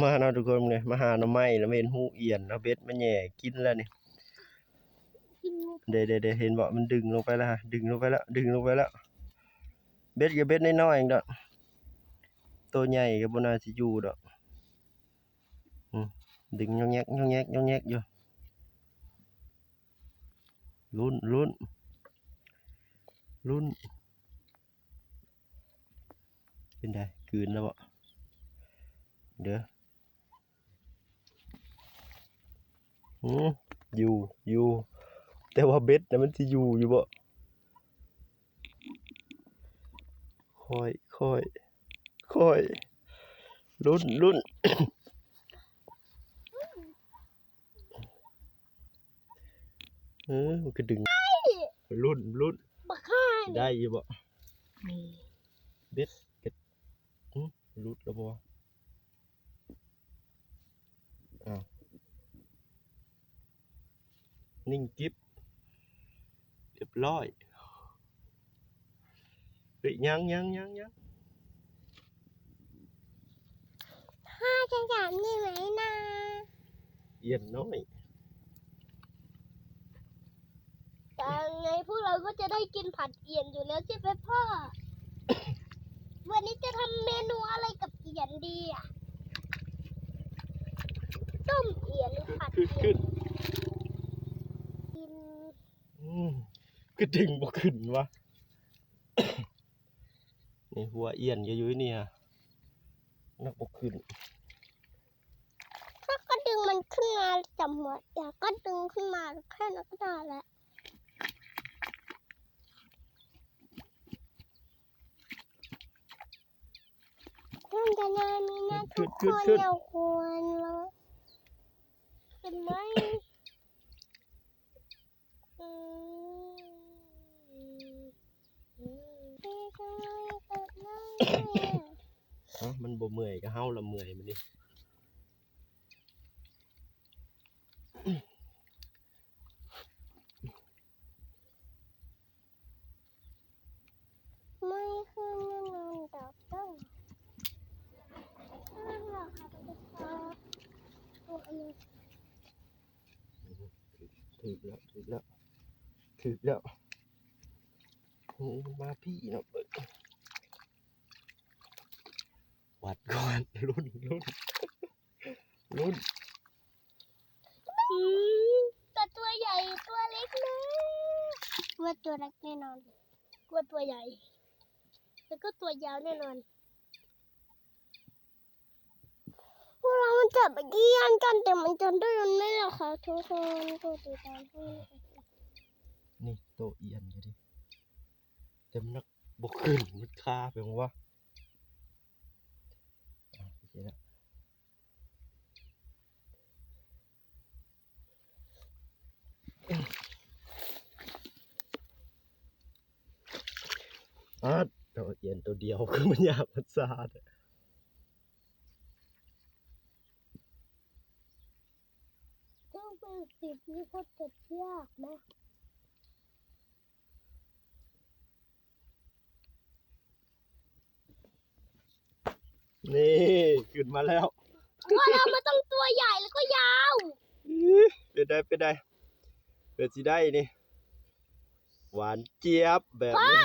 ມາເນາະທຸກຄົນ ມື້ນີ້ມາຫາໜໍ່ໄມ້ ແລ້ວເຫັນຮູອຽນ ເອົາເບັດມາແຫຍ່ກິນແລ້ວນີ້. ເດ້ໆໆ ເຫັນບໍ່? ມັນດຶງລົງໄປແລ້ວ ດຶງລົງໄປແລ້ວ ດຶງລົງໄປແລ້ວ. ເບັດກໍເບັດນ້ອຍໆເອງດອກ ໂຕໃຫຍ່ກໍບໍ່ໜ້າຊິຢູ່ດອກ. ອືມ ດຶງຍອກແຍກ ຍອກແຍກ ຍອກແຍກຢູ່. ລຸ້ນ ລຸ້ນ ລຸ້ນ. ເປັນໃດ? ກືນແລ້ວບໍ່? ເດີ. ຫື ຢູ່ ຢູ່ ແຕ່ວ່າເບັດນະ ມັນຊິຢູ່ຢູ່ບໍ່? ຄ່ອຍ ຄ່ອຍ ຄ່ອຍ ລຸ້ນ ລຸ້ນ. ເອີ ມັນກະດຶງ ລຸ້ນ ລຸ້ນ ບັກຫ່າ ໄດ້ຢູ່ບໍ່? ນີ້ ເບັດກະ ຫຶ ຫຼຸດແລ້ວບໍ່? ອ້າວ ນິ່ງກິບ ຮຽບຮ້ອຍ. ເອີຍ ຍັງ ຍັງ ຍັງ ຍັງ ຖ້າຈະຈັບນີ້ໄວ້ນາ ອ່ຽນນ້ອຍ. ແຕ່ໄງ พวกเราก็จะได้กินผัดเอี่ยนอยู่แล้วใช่ไหมพ่อ? วันนี้จะทำเมนูอะไรกับเอี่ยนดีอะ? ต้มเอี่ยนหรือผัดเอี่ยน? ຂຶ້ນ ຂຶ້น อืม คือดึงบ่ขึ้นวะ นี่หัวเอี่ยนก็อยู่นี่ฮะ นักบ่ขึ้น ถ้าก็ดึงมันขึ้นมาจากหัวเอี่ยน ก็ดึงขึ้นมาแค่นั้นก็ได้แล้ว มันจะนอนมีหน้าทุกคนอย่าควรเลย เห็นไหม? ເອົ້າ ມັນບໍ່ເມື່ອຍກໍເຮົາລະເມື່ອຍມື້ນີ້. ຖືກແລ້ວ ຖືກແລ້ວ ຖືກແລ້ວ ໂອ້ ມາພີ້ເນາະ ເບິ່ງ ວັດກ່ອນ ລຸ້ນ ລຸ້ນ ລຸ້ນ อืม แต่ตัวใหญ่ ตัวเล็กนะ ว่าตัวเล็กแน่นอน ว่าตัวใหญ่ แล้วก็ตัวยาวแน่นอน. พวกเรามันจับไปที่ย่างกัน แต่มันจะได้มันไม่หรอกค่ะทุกคน กดติดตามให้ ນີ້ໂຕອ່ຽນຢູ່ເດ ແຕ່ມັນໜັກບໍ່ຂຶ້ນ ມັນຄາໄປຫຍັງວະ? ອ່ະ ໂອເຄລະ. ອາດ ໂຕອ່ຽນໂຕດຽວ ຄືມັນຍາກມັນຊາແທ້. ເຈົ້າໄປຕິດຢູ່ ເຂົາຈັບຍາກນະ. ນີ້ ຂຶ້ນມາແລ້ວ ວ່າແລ້ວ ມັນຕ້ອງຕົວໃຫຍ່ ແລ້ວກໍຍາວ. ເປັນໃດ ເປັນໃດ ເປັນຊິໄດ້ນີ້ ຫວານຈຽບແບບນີ້.